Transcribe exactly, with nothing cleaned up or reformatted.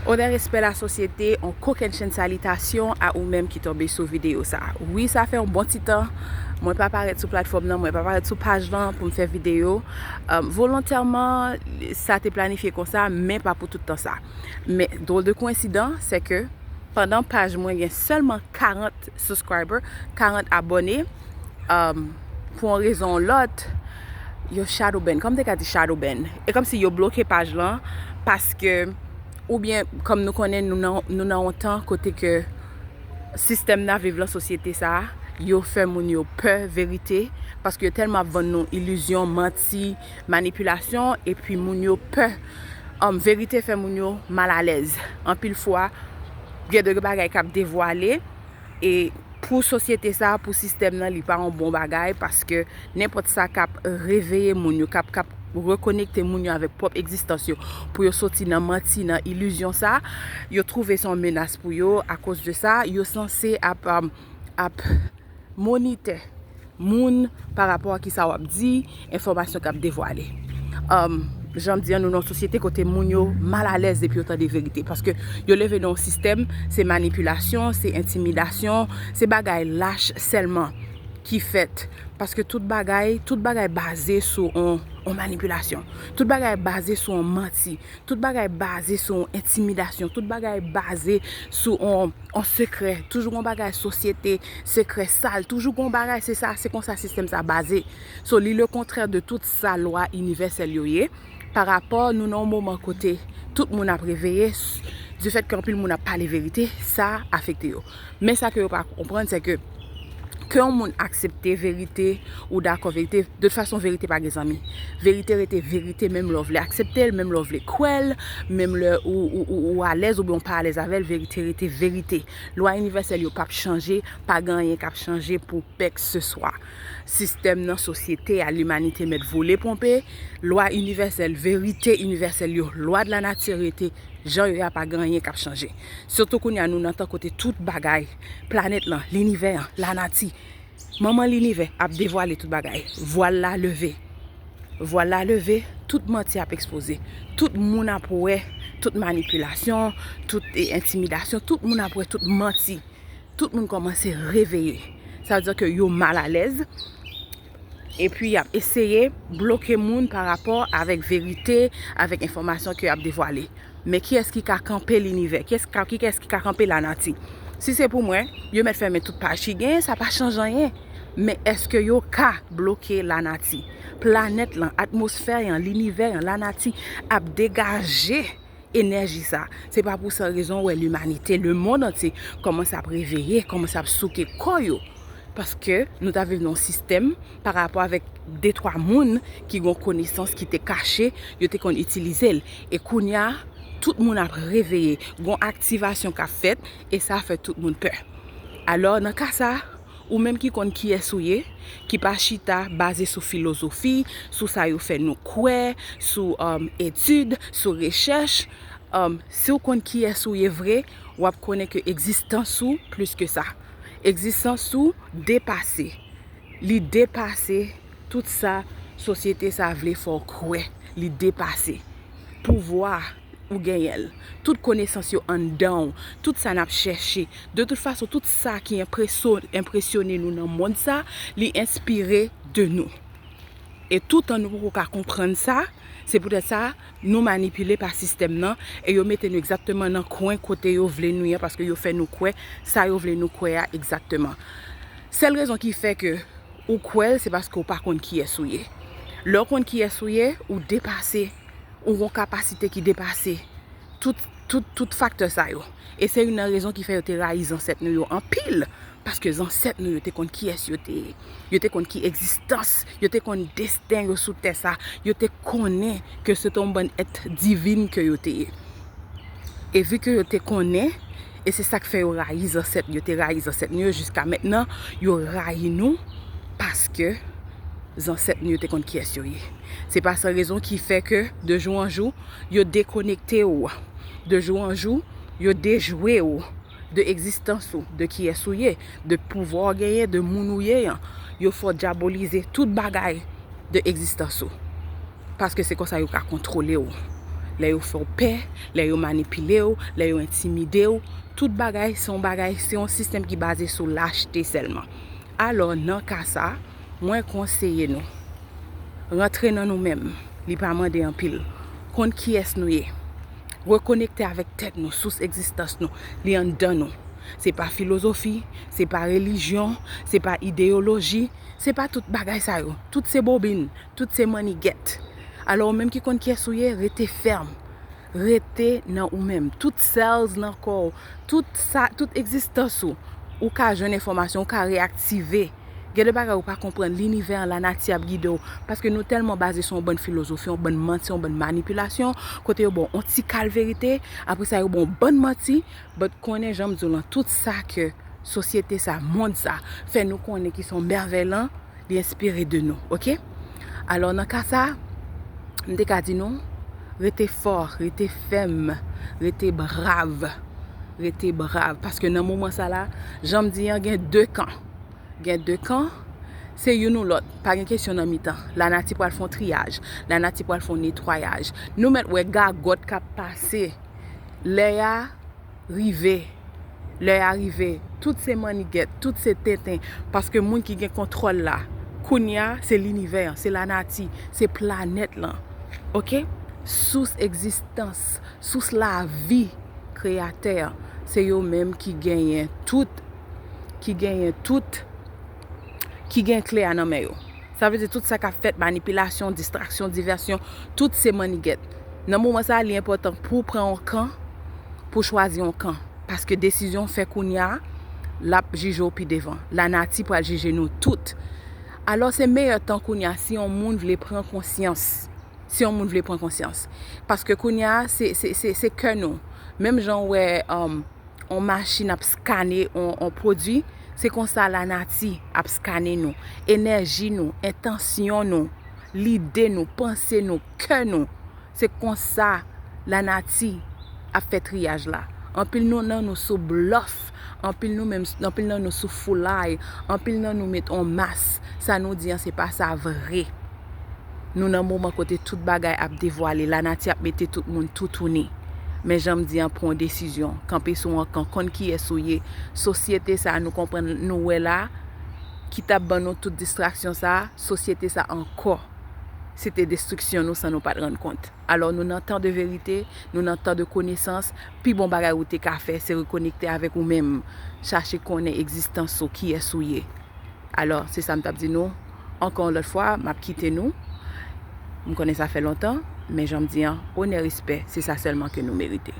Onè, respè, lasosyete, on kokennchenn salitasyon a ou menm ki tonbe sou videyo sa. Wi, sa fè yon bon ti tan mwen pa parèt sou platfòm nan, mwen pa parèt sou paj lan pou m fè videyo. Um, volontèman, sa te planifye konsa, men pa pou tout tan sa. Men, drôle de coïncidence, se ke pandan paj mwen gen sèlman karant subscriber, karant abòne, um, pou yon rezon ou lòt, yo shadow ban. Kòm te ka di shadow ban. E kòmsi yo bloke paj lan, paske, oubyen, kòm nou konnen, nou nan, nou nan yon tan kote ke sistèm n ap viv lan, sosyete sa, yo fè moun yo pè verite, paske yo tèlman ap vann nou ilizyon, manti, manipilasyon, epi moun yo pè. Um, verite fè moun yo malalèz. Anpil fwa, gen de bagay k ap devwale, e pou sosyete sa, pou sistèm nan, li pa yon bon bagay, paske nenpòt sa k ap reveye moun yo, k ap, k ap rekonekte moun yo avèk pwòp egzistans yo, pou yo soti nan manti, nan ilizyon sa, yo twouve se yon menas pou yo. Akoz de sa, yo sanse ap, um, ap monitè moun pa rapò a kisa w ap di, enfòmasyon k ap devwale. Um, jan m di an, nou nan yon sosyete kote moun yo malalèz depi yo tande verite, paske yo leve nan yon sistèm, se manipilasyon, se entimidasyon, se bagay lach sèlman ki fèt, paske tout bagay, tout bagay baze sou on, on manipilasyon, tout bagay baze sou on manti, tout bagay baze sou on entimidasyon, tout bagay baze sou on, on sekrè. Toujou gon bagay sosyete, sekrè sal, toujou gon bagay, se sa, se konsa sistèm sa baze. So, li le kontrè de tout sa lwa inivèsèl yo ye. Pa rapò nou nan yon moman kote tout moun ap reveye, s-, difèt ke anpil moun ap pale verite, sa afekte yo. Men sa ke yo pa konprann, se ke, ke yon moun aksepte verite, ou dakò verite, de tout fason, verite pa gen zanmi. Verite rete verite, menm lè w vle aksepte l, menm lè w vle kwè l, menm lè ou, ou, ou, ou alèz oubyen w pa alèz avè l, verite rete verite. Lwa inivèsèl yo p ap chanje, pa gen anyen k ap chanje pou pèkseswa. Sistèm nan, sosyete a, limanite mèt vole ponpe, lwa inivèsèl, verite inivèsèl yo, lwa de la nati rete jan yo ye a, pa gen anyen k ap chanje. Sitou kounye a nou nan tan kote tout bagay, planèt lan, linivè an, lanati, manman linivè ap devwale tout bagay. Vwal la leve. Vwal la leve, tout manti ap ekspoze. Tout moun ap wè tout manipilasyon, tout, e, entimidasyon, tout moun ap wè tout manti. Tout moun kòmanse reveye. Sa vle di ke yo malalèz. Epi y ap eseye bloke moun pa rapò avèk verite, avèk enfòmasyon ke y ap devwale. Men kiyès ki ka kanpe linivè? Kiyès ka, kiyès ki ka kanpe lanati? Si se pou mwen, yo mèt fèmen tout paj ki genyen, sa pa chanje anyen. Men èske yo ka bloke lanati? Planèt lan, atmosfè an, linivè an, lanati ap degaje enèji sa. Se pa pou san rezon w wè limanite, lemonn antye, kòmanse ap reveye, kòmanse ap souke kò yo. Paske nou ta viv nan yon sistèm pa rapò avèk de twa moun ki gen yon konesans ki te kache, yo te konn itilize l. E kounye a, tout moun ap reveye, gen yon aktivasyon k ap fèt, e sa fè tout moun pè. Alò, nan ka sa, ou menm ki konn kiyès ou ye, ki pa chita baze sou filozofi, sou sa yo fè nou kwè, sou, um, etid, sou rechèch, um, si w konn kiyès ou ye vre, w ap konnen ke egzistans ou plis ke sa. Egzistans ou depase. Li depase tout sa sosyete sa vle fè w kwè. Li depase. Pouvwa ou genyen l. Tout konesans yo anndan w. Tout sa n ap chèche. De tout fason, tout sa ki enpresyo-, enpresyone nou nan mond sa, li enspire de nou. E toutan nou poko ka konprann sa, se poutèt sa, nou manipile pa sistèm nan, e yo mete nou egzakteman nan kwen kote yo vle nou ye, paske yo fè nou kwè sa yo vle nou kwè a egzakteman. Sèl rezon ki fè ke ou kwè l, se paske w pa konn kiyès ou ye. Lè w konn kiyès ou ye, ou depase, ou gen yon kapasite ki depase tout, tout, tout faktè sa yo. E se youn nan rezon ki fè yo te rayi zansèt nou yo anpil. Paske zansèt nou yo te konn kiyès yo te ye. Yo te konn ki egzistans, yo te konn desten yo sou tè sa. Yo te konnen ke se te yon bann èt divin ke yo te ye. E vi ke yo te konnen, e se sa k fè yo rayi zansèt, yo te rayi zansèt nou yo jiska mentnan, yo rayi nou paske zansèt nou yo te konn kiyès yo ye. Se pa san rezon ki fè ke, de jou an jou, yo dekonekte w. De jou an jou, yo dejwe w de egzistans ou, de kiyès ou ye, de pouvwa w genyen, de moun ou ye an. Yo fè w dyabolize tout bagay de egzistans ou. Paske se konsa yo ka kontwole w. lè yo fè w pè, lè yo manipile w, lè yo entimide w. Tout bagay se yon bagay, se yon sistèm ki baze sou lachte sèlman. Alò, nan ka sa, mwen konseye nou, rantre nan nou menm, li pa mande anpil. Konn kiyès nou ye. Rekonekte avèk tèt nou, sous egzistans nou, li anndan nou. Se pa filozofi, se pa relijyon, se pa ideyoloji, se pa tout bagay sa yo. Tout se bobin, tout se mannigèt. Alò, ou menm ki konn kiyès ou ye, rete fèm. Rete nan ou menm. Tout cells nan kò w, tout sa, tout egzistans ou, ou ka jwenn enfòmasyon, ou ka reyaktive. Gen de bagay ou pa konprann, linivè an, lanati ap gide w. Paske nou tèlman baze sou yon bann filozofi, yon bann manti, yon bann manipilasyon, kote yo ba w yon ti kal verite, apre sa yo ba w yon bann manti, but konnen jan m di w lan, tout sa ke sosyete sa, mond sa, fè nou konnen ki se yon mèvèy lan, li enspire de nou, oke? Alò, nan ka sa, m te ka di nou, rete fò, rete fèm, rete brav, rete brav. Paske nan moman sa la, jan m di an, gen de kan. Gen de kan, se youn ou lòt. Pa gen kesyon nan mitan. Lanati pral fè yon triyaj. Lanati pral fè yon netwayaj. Nou mèt wè gagòt k ap pase. Lè a rive. Lè a rive. Tout se mannigèt, tout se tenten. Paske moun ki gen kontwòl la, kounye a, se linivè an, se lanati, se planèt lan. Oke? Sous egzistans, sous lavi, kreyatè an, se yo menm ki genyen tout, ki genyen tout, ki gen kle a nan men yo. Sa vle di tout sa k ap fèt, manipilasyon, distraksyon, divèsyon, tout se mannigèt. Nan moman sa a, li enpòtan pou w pran yon kan, pou w chwazi yon kan. Paske desizyon w fè kounye a, l ap jije w pi devan. Lanati pral jije nou tout. Alò, se meyè tan kounye a si yon moun vle pran konsyans. Si yon moun vle pran konsyans. Paske kounye a, se, se, se, se kè nou. Menm jan w wè, um, yon machin ap skane yon, yon pwodui, se konsa lanati ap skane nou. Enèji nou, entansyon nou, lide nou, panse nou, kè nou. Se konsa lanati ap fè triyaj la. Anpil nou nan nou sou blòf, anpil nou menm, anpil nan nou sou foulay, anpil nan nou met yon mas. Sa nou di an, se pa sa vre. Nou nan moman kote tout bagay ap devwale, lanati ap mete tout moun toutouni. Men jan m di an, pran yon desizyon, kanpe sou yon kan, konn kiyès ou ye. Sosyete sa a nou konprann, nou wè la, ki t ap ban nou tout distraksyon sa a, sosyete sa a ankò, se te destriksyon nou san nou pa t rann kont. Alò, nou nan tan de verite, nou nan tan de konesans, pi bon bagay ou te ka fè, se rekonekte avèk ou menm, chache konnen egzistans ou, kiyès ou ye. Alò, se sa m t ap di nou. Ankò yon lòt fwa, m ap kite nou. M konnen sa fè lontan, men jan m di an, onè, respè, se sa sèlman ke nou merite.